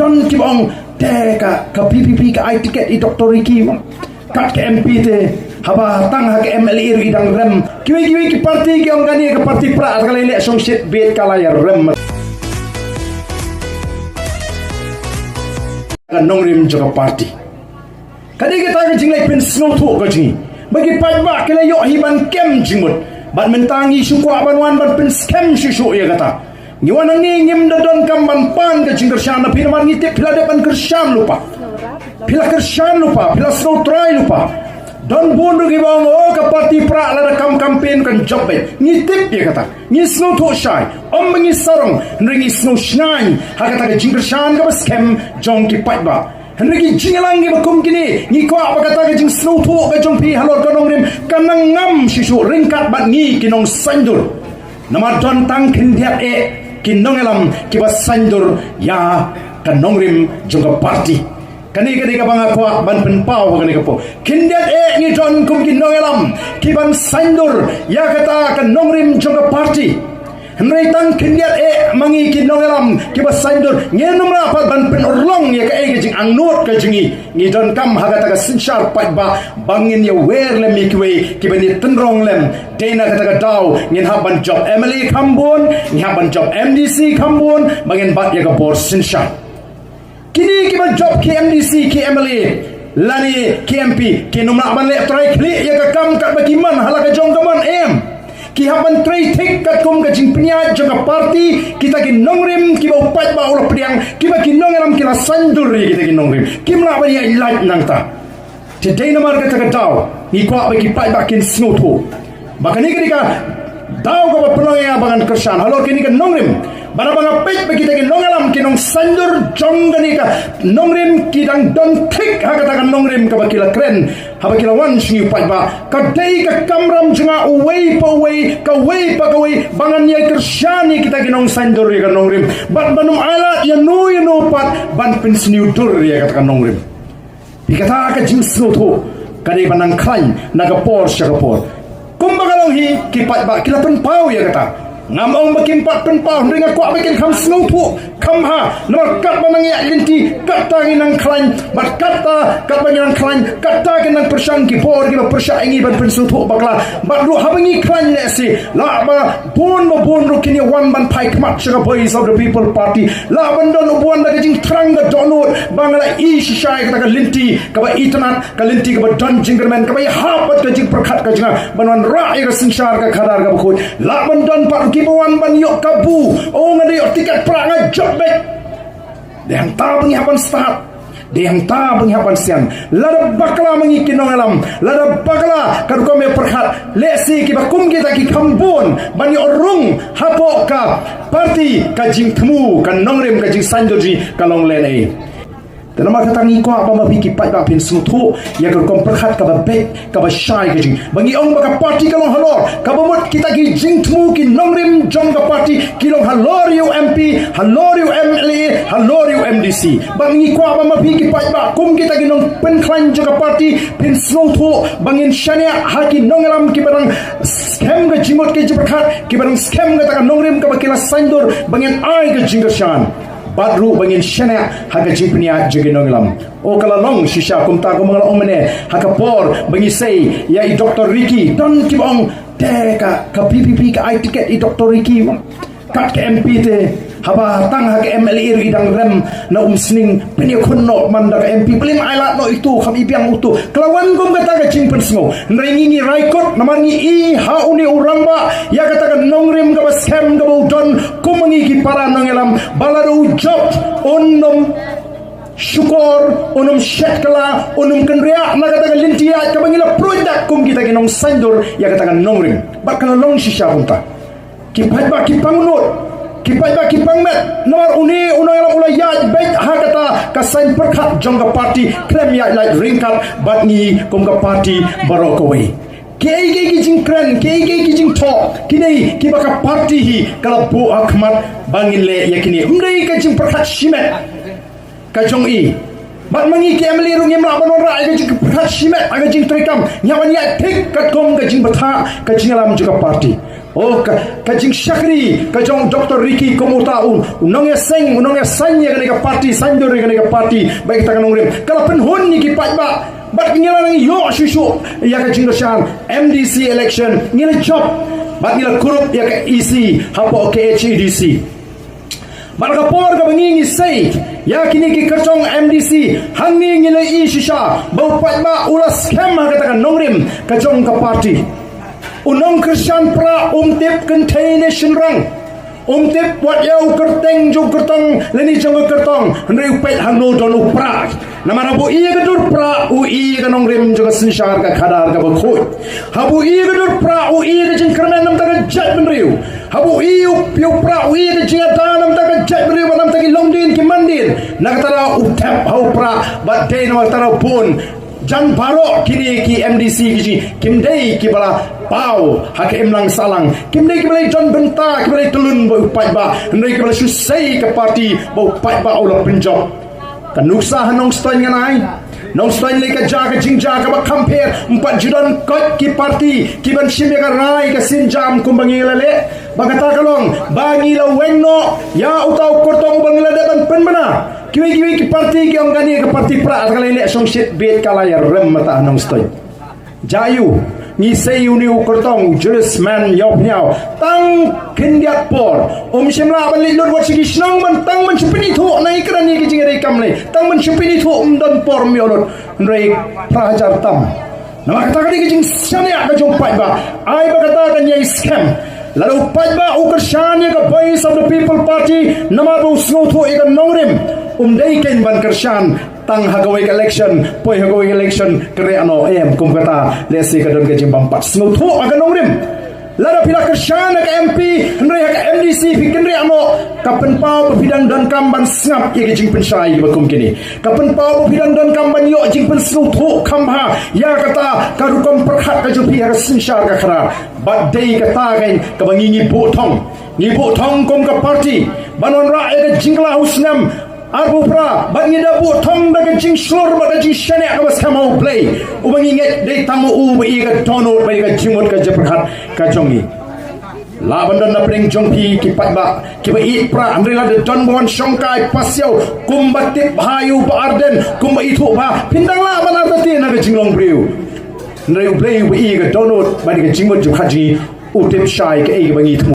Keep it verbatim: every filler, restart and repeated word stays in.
Don kiba ong te ka, ka P P P ka ai tiket ïa Doctor Ricky. Kat ka M P te, haba tang ha ka M L A ruh i dang rem. Kiwei kiwei ki parti ki ong kane ka parti pra, ka la leh shongshit beit, ka la ïa rem. Ka nongrim jong ka parti. Ka dei kata ka jingleh pynsngewthuh ka jong ngi. Ba ki paidbah ki la ïoh hi ban kem jingmut. Bad mynta ngi shu kwah ban wan ban pynskhem shuh shuh ïa kata. Ngi wan hangne ngim da donkam ban pan ka jingkyrshan na phi namar ngi tip phi la dep ban kyrshan lypa. Phi la kyrshan lypa, phi la sngewtrai lypa. Don bun ruh kiba ong, oh, ka parti pra lada kam campaign kan jop beit. Ngi tip ïa kata. Ngi sngewthuh shai. Ym ba ngi sarong, hynrei ngi sngewshngaiñ ha kata ka jingkyrshan kaba skhem jong ki paidbah. Hynrei ki jingïalang kiba kum kine, ngi kwah ba kata ka jingsngewthuh ka jong phi halor ka nongrim kan nang ngam shuh shuh ryngkat bad ngi ki nongsaiñdur. Namar don tang khyndiat eh ki nongïalam kiba saiñdur ïa ka nongrim jong ka parti. Kane ka dei kaba nga kwah ban pynpaw ha kane ka por. Khyndiat eh ngi don kum ki nongïalam kiban saiñdur ïa kata ka nongrim jong ka parti. Hynrei tang khyndiat eh ma ngi ki nongïalam kiba saiñdur, ngin ym lah pat ban pynurlong ïa kaei ka jingangnud ka jong ngi. Ngi donkam ha kata ka synshar paidbah ba ngin ïawer lem ïa kiwei kiban ïatynrong lem. Dei na kata ka daw ngin hap ban jop M L A kham bun, ngin hap ban jop M D C kham bun, ba ngin bat ïa ka bor synshar. Kine kiba jop ki M D C, ki M L A lane ki M P, kin ym lah ban leh trai khlieh ïa ka kam katba ki mon ha la ka jong ka mon, em. Ki hap ban trei thik katkum ka jingpynïaid jong ka parti, kita ki nongrim kiba u paidbah u la pdiang, kiba ki nongïalam ki la saiñdur ïa kita ki nongrim. Kim lah ban ïaid lait nangta. Te dei namar kata ka daw ngi kwah ba ki paidbah kin sngewthuh ba kane ka dei ka daw kaba pynlong ïa nga ba ngan kyrshan halor kine ki nongrim. Bad haba nga peit ba kita ki nongïalam, ki nongsaiñdur jong kane ka nongrim ki dang don thik ha kata ka nongrim kaba ki la kren haba ki la wan sha ngi u paidbah. Ka dei ka kamram jong nga uwei pa uwei, kawei pa kawei, ba ngan ïa kyrshan ïa kita ki nongsaiñdur ïa ka nongrim. Bad ban ym ailad ïano ïano pat ban pynsniew dur ïa kata ka nongrim. Bad kata ka jingsngewthuh ka dei ban nang khlaiñ na ka por sha ka por. Kumba ka long hi, ki paidbah ki la pynpaw ïa kata. Ngam ong ba kim pat pynpaw, hynrei nga kwah ba kin kham sngewthuh kham bha. Namar katba nang ïaid lynti, kata ngin nang khlaiñ. Bad kata, katba ngin nang khlaiñ, kata kin nang pyrshang ki bor kiba pyrshah ïa ngi ban pynsngewthuh bakla. Bad ruh haba ngi khlaiñ lehse, lah ba bun ba bun ruh kin ïa wan ban phai khmat sha ka Voice of the People Party. Lah ban don uba wan da ka jingthrang ka dohnud ba nga la ïohi shisha ïa kata ka lynti kaba itynnad, ka lynti kaba don jingkyrmen, kaba ïahap bad ka jingpyrkhat ka jong nga ban wanrah ïa ka synshar ka khadar kaba khuid. Lah ban don pat ruh kiba wan ban ïoh kabu, oh, nga da ïoh tiket pra, nga jop beit. Dei hangta ba ngi hap ban stad. Dei hangta ba ngi hap ban sian. Lada bakla ma ngi ki nongïalam, lada bakla ka rukom ïapyrkhat, lehse kiba kum kita ki kham bun ban ïoh rung hapoh ka parti, ka jingthmu, ka nongrim, ka jingsaiñdur jong ngi ka long lehnohei. Te namar kata ngi kwah ba ma phi ki paidbah phin sngewthuh ïa ka rukom pyrkhat kaba beit, kaba shai ka jong ngi. Ba ngi ong ba ka parti ka long halor, kaba mut kita ki jingthmu, ki nongrim jong ka parti ki long halor ïa u M P, halor ïa u M L A, halor ïa u M D C. Bad ngi kwah ba ma phi ki paidbah kum kita ki nongpynkhlaiñ jong ka parti phin sngewthuh ba ngin shaniah ha ki nongïalam kiba dang skhem ka jingmut ka jingpyrkhat, kiba dang skhem kata ka nongrim kaba ki la saiñdur, ba ngin ai ka jingkyrshan. Bad ruh ba ngin shaniah ha ka jingpynïaid jong ki nongïalam. Oh, ka la long shisha kumta, kumba nga la ong mynne, ha ka por ba ngi sei ïa i Doctor Ricky, don kiba ong te ka, ka P P P ka ai tiket i Doctor Ricky. Kat ka M P te, haba tang ha ka M L A ruh i dang rem na Umsning, pynïakhun noh man da ka M P, balei ym ailad noh ito, kham i biang uto. Ka la wan kum kata ka jingpynsngew. Hynrei ngi ngi rai kut namar ngi i ha une u rangbah ïa kata ka nongrim kaba skhem kaba u don kum ma ngi ki para nongïalam, ba lada u jop un ym shukor, un ym shet kylla, un ym kynriah na kata ka lynti ïaid kaba ngi la pruid dak kum kita ki nongsaiñdur ïa kata ka nongrim. Bad ka la long shisha kumta. Ki paidbah ki pang nud, ki paidbah ki pang met, namar une u nongïalam u la ïaid beit ha kata ka saiñ pyrkhat jong ka parti, khlem ïaid lait ryngkat bad ngi kum ka parti baroh kawei. Kiei kiei ki jingkren, kiei kiei ki jingthoh, ki dei kiba ka parti hi ka la buh ha khmat ba ngin leh ïa kine. Ym dei ka jingpyrkhat shimet ka jong i. Bad ma ngi ki M L A ruh ngim lah ban wanrah ïa ka jingpyrkhat shimet, ïa ka jingtreikam. Ngi hap ban ïaid thik katkum ka jingbthah ka jingïalam jong ka parti. Oh, ka, ka jingshakri ka jong Doctor Ricky kum uta u, u nongïaseng, u nongïaseng ïa kane ka party, saiñdur ïa kane ka party, bad ïa kata ka nongrim. Ka la pynhun ïa ki paidbah, bad ngi la nang ïoh shuh shuh ïa ka jingkyrshan M D C election, ngi la jop, bad ngi la kurup ïa ka E C hapoh K H A D C. Bad ka por kaba ngi ngi sei ïa kine ki kyrtong M D C, hangne ngi la ïohi shisha ba u paidbah u la skhem ha kata ka nongrim ka jong ka party. U nongkyrshan pra um tip kynthei ne shynrang. Um tip wat ïa u kyrteng jong u kyrtong lane jong ka kyrtong, hynrei u peit hangno don u pra. Namar haba u ïohi ka dur pra, u ïohi ka nongrim jong ka synshar ka khadar kaba khuid. Haba u ïohi ka dur pra, u ïohi ka jingkyrmen namar ka jaitbynriew. Haba u ïohi u pra, u ïohi ka jingïada namar ka jaitbynriew, namar ki longdien ki mandien. Na kata u thep ha u pra, bad dei namar kata bun jan baroh kine ki M D C ki jong ngi kim dei kiba la paw ha ka imlang sahlang. Kim dei kiba la don bynta, kiba la tylli bad u paidbah. Hynrei kiba la shu sei ka party bad u paidbah u la pynjop. Ka nuksa ha Nongstoiñ ngan ai. Nongstoiñ lei ka jaka jingjia kaba kham pher, ym pat ju don koit ki party kiban shim ïa ka rai ka sienjam kumba ngi la leh. Ba kata ka long ba ngi la weng noh ïa uta u kyrtong uba ngi la dep ban pynbna. Kiwei kiwei ki party ki ong kane ka party pra, kata ka la leh shongshit beit, ka la ïarem mynta ha Nongstoiñ. Jia aiu? Ngi sei une u kyrtong u Julius Man Ïawphniaw, tang khyndiat por um shym lah ban leit lut wat sha ki shnong ban tang ban shu pynithuh na i kren ïa ki jingïadei kam lei, tang ban shu pynithuh, um don por um ïoh lut. Hynrei phra hajar tam. Namar kata ka dei ka jingshaniah ka jong u paidbah. Ai ba kata kan ïai skhem. Lada u paidbah u kyrshan ïa ka Voice of the People Party namar ba u sngewthuh ïa ka nongrim, um dei kein ban kyrshan tang ha kawei ka election, poi ha kawei ka election kynriah noh, em, kum kata lehse ka don ka jingbym pat sngewthuh ha ka nongrim. Lada phi la kyrshan ha ka M P, hynrei ha ka M D C phi kynriah noh, ka pynpaw ba phi dang donkam ban sngap ïa ki jingpynshai kiba kum kine. Ka pynpaw ba phi dang donkam ban ïoh jingpynsngewthuh kham bha ïa kata ka rukom pyrkhat ka jong phi ha ka synshar ka khadar. Bad dei kata kein kaba ngi ngi buh thong. Ngi buh thong kum ka party ban wanrah ïa ka jingkylla u snem arphew phra, bad ngi da buh thong da ka jingshlur bad ka jingshaniah kaba skhem ha U Blei. Uba ngi ngeit dei tang u uba ïohi ka dohnud bad ïa ka jingmut ka jingpyrkhat ka jong ngi. Lah ban don na pdeng jong phi ki paidbah kiba ïeit pra, hynrei lada don ba wan shongkai pasiaw kumba tip bha ïa u Bah Ardent, kumba ithuh bha, phin dang lah ban artatien na ka jinglong briew. Hynrei U Blei uba ïohi ka dohnud bad ïa ka jingmut jingpyrkhat jong ngi u tip shai kaei kaba ngi thmu.